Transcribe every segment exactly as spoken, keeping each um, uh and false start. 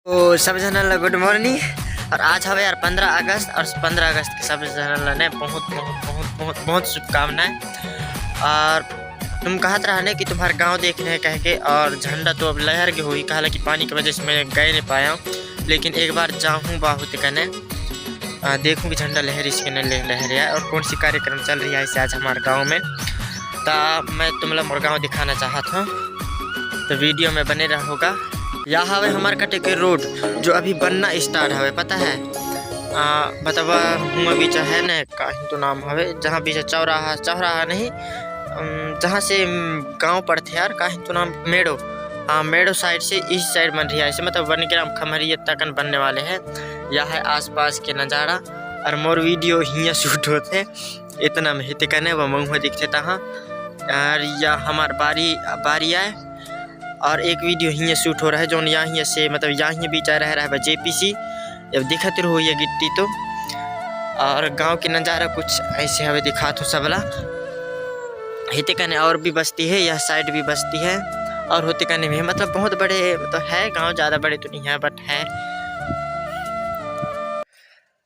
तो सब झन ला गुड मॉर्निंग। और आज हवे यार पंद्रह अगस्त, और पंद्रह अगस्त के सब झन ला ने बहुत बहुत बहुत बहुत बहुत शुभकामनाएं। और तुम कहत रहा ने कि तुम्हार गांव देखने हैं कह के, और झंडा तो अब लहर के होही, कहला कि पानी के वजह से मैं गए नहीं पाया हूँ, लेकिन एक बार जाहूँ बहुत कने, आ, देखूँ कि झंडा लहरिस के नहीं लहरिया, और कौन सी कार्यक्रम चल रही है इसे आज हमारे गांव में। तो मैं तुम लोग मोर गांव दिखाना चाहत हूँ, तो वीडियो में बने रहोगा। यह हवे हमार कटे के रोड, जो अभी बनना स्टार्ट हवे, पता है? आ, मतलब हुआ बीच है न, काहीं तो नाम हवे, जहाँ बीच चौराहा, चौराहा नहीं, अम, जहाँ से, अम, गांव पड़थे यार, काहीं तो नाम, मेड़ो। हाँ, मेड़ो साइड से इस साइड बन रही है, ऐसे मतलब वन ग्राम खमरिया तकन बनने वाले हैं। यह है आसपास के नज़ारा, और मोर वीडियो हियाँ शूट होथे, इतना में हेते कने वो मऊहा दिखथे तहाँ। और यह हमार बारी, बारी आए, और एक वीडियो हियाँ शूट हो रहा है, जोन यहाँ हियाँ से, मतलब यहाँ हियाँ बीच आ रह रहा है जेपीसी। अब दिखत रहो ये गिट्टी तो, और गांव के नज़ारा कुछ ऐसे हवे, दिखात हो सबला। हेते कने और भी बस्ती है, यह साइड भी बस्ती है, और होते कने भी है, मतलब बहुत बड़े तो है गांव, ज़्यादा बड़े तो नहीं है, बट है।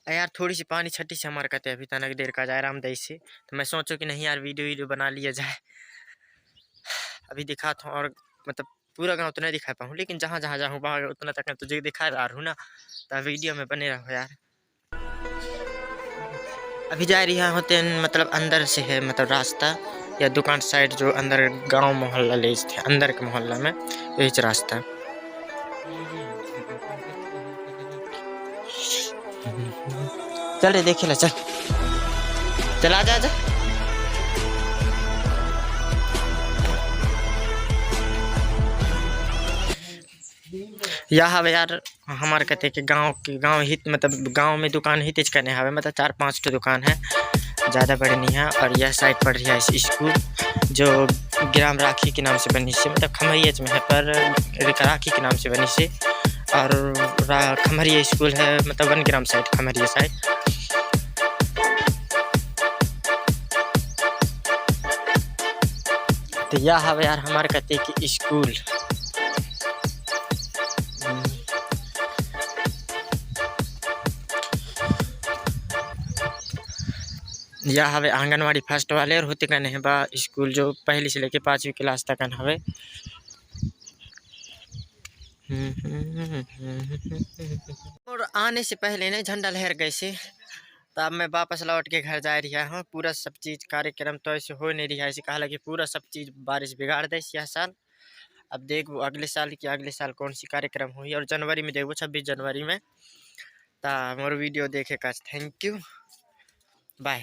आ यार, थोड़ी सी पानी छट्टी से हमारे कहते अभी तनक देर का जाए राम दई से, तो मैं सोचो कि नहीं यार, वीडियो वीडियो बना लिया जाए। अभी दिखात हूँ, और मतलब पूरा गांव तो नहीं दिखा पाऊँ, लेकिन जहाँ जहाँ जाऊँ वहाँ उतना तक तुझे दिखा रहा हूँ ना, तो वीडियो में बने रहो यार। अभी जा रही है होते हैं, मतलब अंदर से है, मतलब रास्ता या दुकान साइड, जो अंदर गांव मोहल्ला ले थे, अंदर के मोहल्ला में यही रास्ता। चल रे, देखे ला, चल, चल, आ जा, आ जा। यह हवे यार हमार कते के गांव के, गांव हित, मतलब गांव में दुकान हित कने हवे, मतलब चार पांच ठो दुकान है, ज़्यादा बड़े नहीं है। और यह साइड पड़ रही है इस स्कूल, जो ग्राम राखी के नाम से बनी से, मतलब खमरिया में है, पर राखी के नाम से बनी से। और रा-, खमरिया स्कूल है, मतलब वन ग्राम साइड, खमरिया साइड। तो यह हवे यार हमार कते के स्कूल। यह हवे आंगनवाड़ी फर्स्ट वाले, और होते कने है बा स्कूल, जो पहली से लेके पाँचवीं क्लास तक हवे। और आने से पहले ने झंडा लहर गए से, तो अब मैं वापस लौट के घर जा रहा हूँ। पूरा सब चीज़ कार्यक्रम तो ऐसे हो नहीं रहा है, ऐसे कहला कि पूरा सब चीज़ बारिश बिगाड़ दे यह साल। अब देखबो अगले साल कि अगले साल कौन सी कार्यक्रम होही, और जनवरी में देखबो, छब्बीस जनवरी में। ता मोर वीडियो देखे का thank you, bye।